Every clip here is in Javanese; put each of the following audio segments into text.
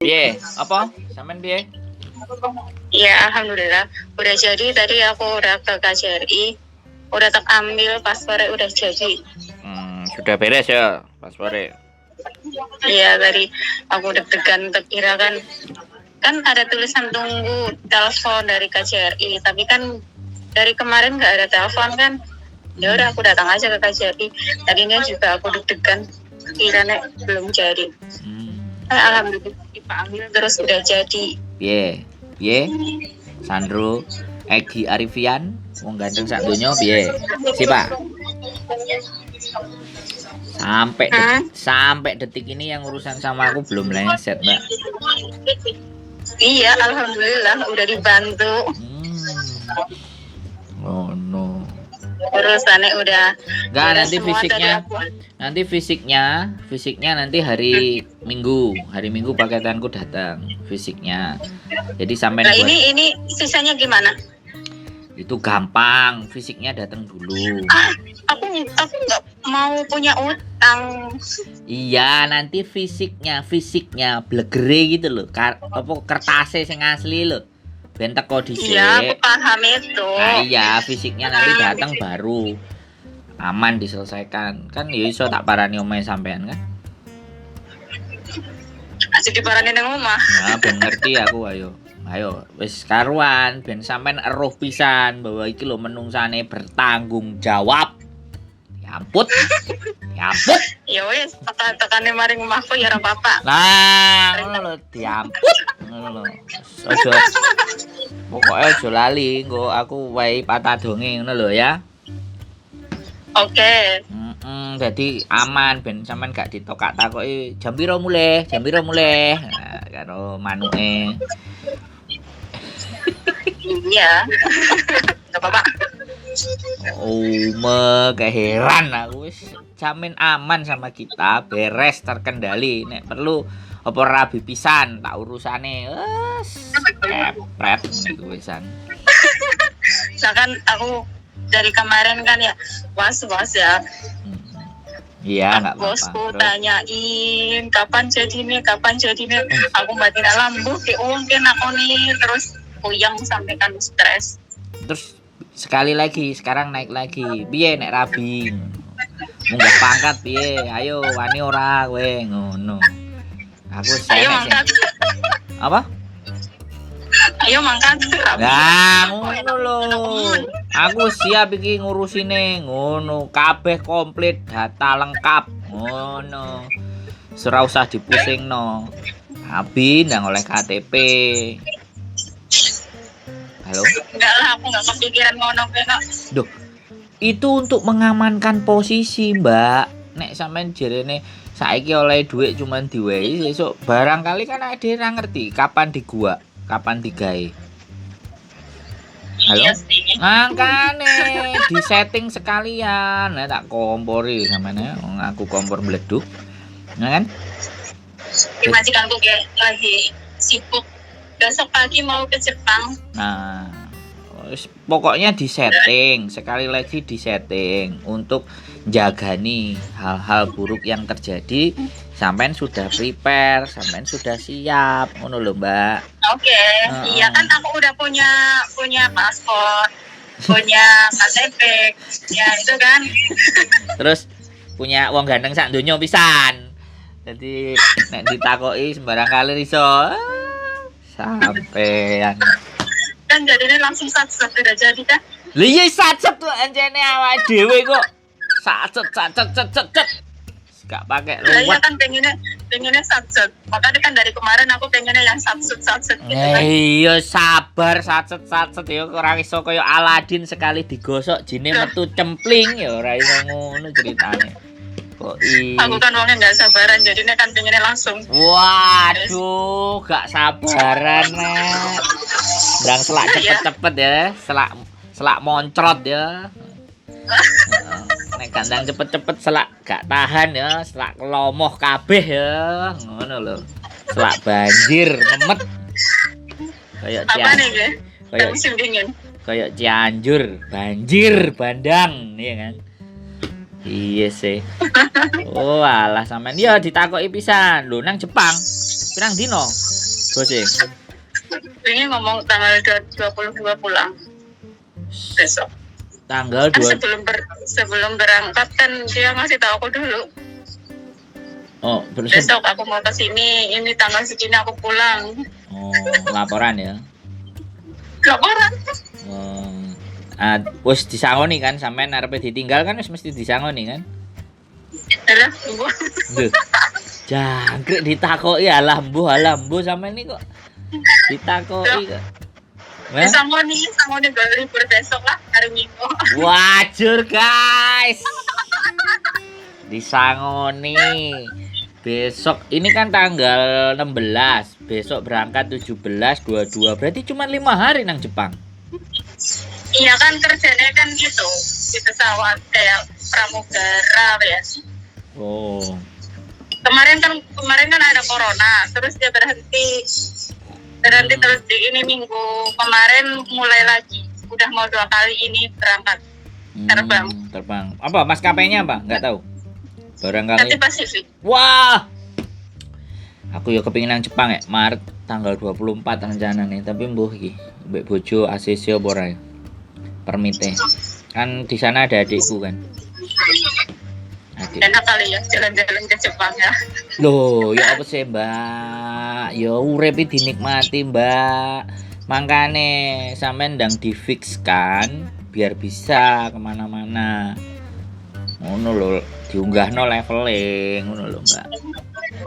Piye? Apa? Sampean piye? Iya, alhamdulillah. Udah jadi tadi aku udah ke KJRI. Udah tak ambil paspornya, udah jadi. Sudah beres ya paspornya. Iya, tadi aku deg-degan, terkira kan kan ada tulisan tunggu telepon dari KJRI, tapi kan dari kemarin nggak ada telepon kan. Ya udah, aku datang aja ke KJRI. Tadinya juga aku deg-degan, kiranya belum jadi. Alhamdulillah dipanggil terus udah jadi. Piye? Piye? Sandro Egi Arifian, wong ganteng sak donya, piye? Si Pak. Sampai Hah? Sampai detik ini yang urusan sama aku belum meleset, Mbak. Iya, alhamdulillah udah dibantu. Oh no. Urusannya udah Enggak, udah nanti semua. Fisiknya Tadi aku nanti fisiknya fisiknya nanti hari Minggu. Hari Minggu paketanku datang fisiknya. Jadi sampai Nah, buat ini sisanya gimana? Itu gampang, fisiknya datang dulu. Ah, aku nggak mau punya utang. Iya, nanti fisiknya, fisiknya blegere gitu loh. Apa kertasnya sing asli loh. Ben teko dhisik. Iya, aku paham itu. Nah, iya, fisiknya nanti datang baru aman diselesaikan. Kan ya iso tak parani omahe sampean kan. Asik diparani nang omah. Nah, ben ngerti aku, ayo. Ayo, wis karuan ben sampean eruh pisan bahwa iki lho menungsane bertanggung jawab. Ya ampun. Ya ampun. Ya wes, tekan-tekane maring omahku ya ora apa-apa. Nah, ngono lho, diamput. Ngono lho. Aja, pokoke aja lali engko aku wae patadonge ngono lho ya. Oke. Jadi aman ben sampean gak ditokak takoki jam piro mulih, jam piro mulih. Nah, karo manuke. Iya. Enggak apa-apa. Oh, me heran aku, wis jamin aman sama kita, beres terkendali. Nek perlu apa rabi pisan tak urusane. Wes, kepret iku wisan. Nah, kan aku dari kemarin kan ya was-was ya. Iya, nggak apa-apa. Bosku Terus? Tanyain kapan jadinya, kapan jadinya. Aku batin alam bu, ki mungkin aku nih terus puyeng sampai kan stres. Terus sekali lagi sekarang naik lagi. Piye nek rabi? Munggah pangkat piye? Ayo, wani ora kowe ngono. Aku Ayo enek sing- mangkat, Apa? Ayo mangkat. Nah, ngono lho. Aku siap iki ngurusine ngono, kabeh komplit, data lengkap ngono. Ora usah dipusingno. Abi ndang oleh KTP. Halo? Enggak lah, aku enggak kepikiran ngono kok. Duh, itu untuk mengamankan posisi, Mbak. Nek sampean jerene saiki oleh duit cuman diwehi, sesuk barangkali kan ada ora ngerti kapan digua, kapan digawe. Halo? Iya sih. Makane disetting sekalian. Nah, tak kompori sampean ya. Wong aku kompor mleduk. Nah kan? Majikanku kayak lagi sibuk. Besok pagi mau ke Jepang. Nah, wis, pokoknya disetting, sekali lagi disetting untuk jagani hal-hal buruk yang terjadi, sampean sudah prepare, sampean sudah siap, ngono lho, Mbak. Oke, iya kan aku udah punya punya paspor, punya KTP, ya itu kan. Terus punya wong ganteng sak donya pisan. Jadi nek ditakoki sembarang kali iso. Ah, sampean. Kan jadinya langsung sat-set udah jadi kan. Lha iya, sacet tuh encene awake dhewe kok. Sacet sacet cet cet cet. Gak pakai Lah iya luwet. kan pengennya pengennya sat-set. Makanya kan dari kemarin aku pengennya yang sat-set sat-set gitu kan. Eh, iya sabar, sacet sacet ya ora iso kaya Aladin, sekali digosok jine metu cempling, ya ora iso ngono ceritane. Kok i Aku kan orangnya nggak sabaran, jadinya kan pengennya langsung. Waduh, gak sabaran, Nek. Ndang selak cepet-cepet ya, selak selak moncrot ya. Heeh. Nek gandang cepet-cepet selak gak tahan ya, selak kelomoh kabeh ya, ngono lho. Selak banjir memet. Kayak Apa Cian, nih, Ge? kayak Musim dingin. kayak Cianjur, banjir bandang, iya kan? Iya sih. Oh, alah sampean ya ditakoki pisan. Lho, nang Jepang. Pirang dino? Bose. Ini ngomong tanggal 22 pulang besok. Tanggal Kan 2. sebelum berangkat kan dia ngasih tahu aku dulu. Oh, Besok aku mau ke sini, ini tanggal segini aku pulang. Oh, laporan ya. Laporan. Oh. Ah, wis disangoni kan sampean arepe ditinggal kan wis mesti disangoni kan? Alah, Bu. Duh. Jangkrik ditakoki alah mbuh sampean ini kok ditakoki kok. Hah? Disangoni baru libur besok lah hari Minggu. Wajur guys. Disangoni. Besok ini kan tanggal 16, besok berangkat 17, 22. Berarti cuma 5 hari nang Jepang. Iya kan kerjanya kan gitu di pesawat kayak pramugara ya. Oh. Kemarin kan ada corona, terus dia berhenti terus di ini minggu kemarin mulai lagi. Udah mau 2 kali ini berangkat. Terbang. Terbang. Apa maskapainya apa? Nggak tahu. Barangkali. Nanti Pasifik. Wah. Aku ya kepingin nang Jepang ya, Maret tanggal 24 rencana nih, tapi mbuh iki mbek bojo ACC apa ora ya? Permite. Kan di sana ada adikku kan. Adik. Enak kali ya jalan-jalan ke Jepang ya. Loh, ya apa sih, Mbak? Ya urip iki dinikmati, Mbak. Mangkane sampean ndang difikskan biar bisa kemana-mana. Ngono lho, diunggahno levele ngono lho, Mbak.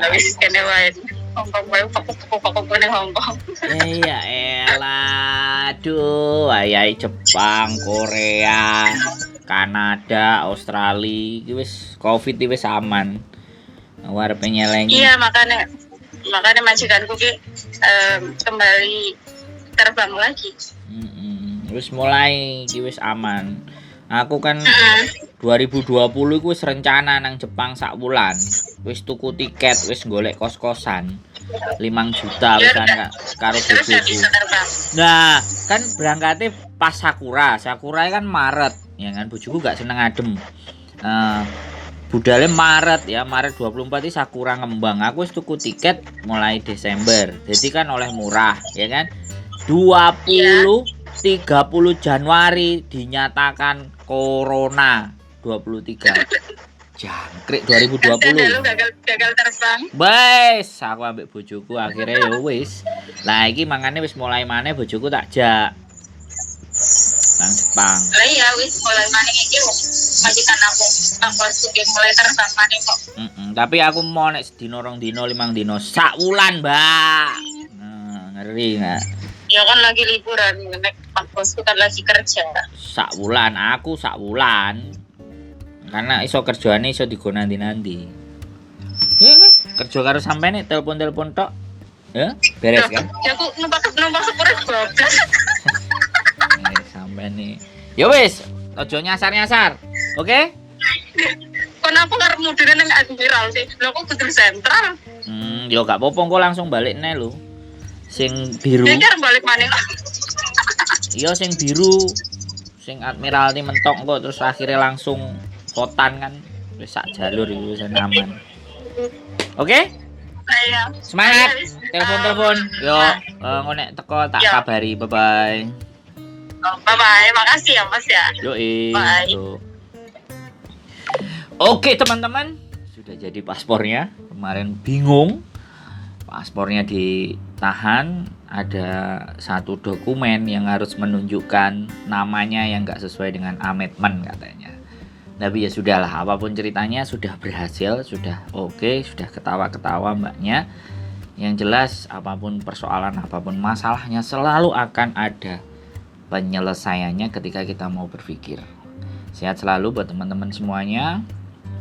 Habis kene wae Hongkong wae fokus ning Hongkong. Iya elah, aduh, wayahe Jepang, Korea, Kanada, Australia, iki wis Covid iki wis aman. Aku arep nyelengi. Iya, makanya majikanku ki kembali terbang lagi. Wis mulai iki wis aman. Aku kan 2020 iku wis rencana nang Jepang sak wulan. Wis tuku tiket, wis golek kos-kosan. 5 juta wisan karo bojoku. Nah, kan berangkatnya pas Sakura. Sakura kan Maret, ya kan bojoku gak seneng adem. Budale Maret ya, Maret 24 iki Sakura ngembang. Aku wis tuku tiket mulai Desember. Jadi kan oleh murah, ya kan? 20 30 Januari dinyatakan Corona 23. Jangkrik 2020. Gagal terbang. Wes, aku ambek bojoku akhirnya ya wis. Lah iki mangane wis mulai maneh bojoku tak jak nang Jepang. Lah iya wis mulai maneh iki majikan aku mulai terbang maneh kok. Tapi aku mau nek sedina 2 dina 5 dina sak wulan, Mbak. Nah, ngeri enggak? Ya kan lagi liburan, nek Pak Bosku kan lagi kerja. Sak wulan, aku sak wulan. Karena iso kerjaane iso digo nanti-nanti. Ya kan? Kerja karo sampean nek telepon-telepon tok. Ya, beres kan? Ya aku numpak sepure goblok. Sampean nih. Ya wis, aja nyasar-nyasar. Oke? Kon aku arep mudune nang Admiral sih. Lho kok kudu sentral. Ya gak apa-apa engko langsung balik neh lho. Sing biru. Iki arep balik maneh. Iya sing biru. Sing Admiralty mentok kok terus akhirnya langsung kotan kan. Wis sak jalur iku wis aman. Oke? Iya. Semangat. Telepon-telepon. Yo, engko nek teko tak kabari. Bye bye. Bye bye. Makasih ya, Mas ya. Yoi. Bye. Oke, teman-teman, sudah jadi paspornya. Kemarin bingung. Paspornya ditahan, ada satu dokumen yang harus menunjukkan namanya yang nggak sesuai dengan amitmen katanya. Tapi ya sudahlah, apapun ceritanya sudah berhasil, sudah oke, sudah ketawa-ketawa mbaknya. Yang jelas apapun persoalan, apapun masalahnya selalu akan ada penyelesaiannya ketika kita mau berpikir. Sehat selalu buat teman-teman semuanya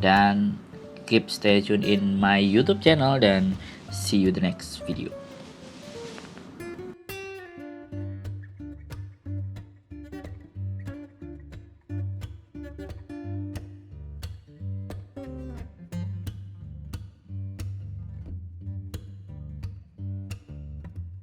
dan keep stay tune in my YouTube channel dan see you the next video.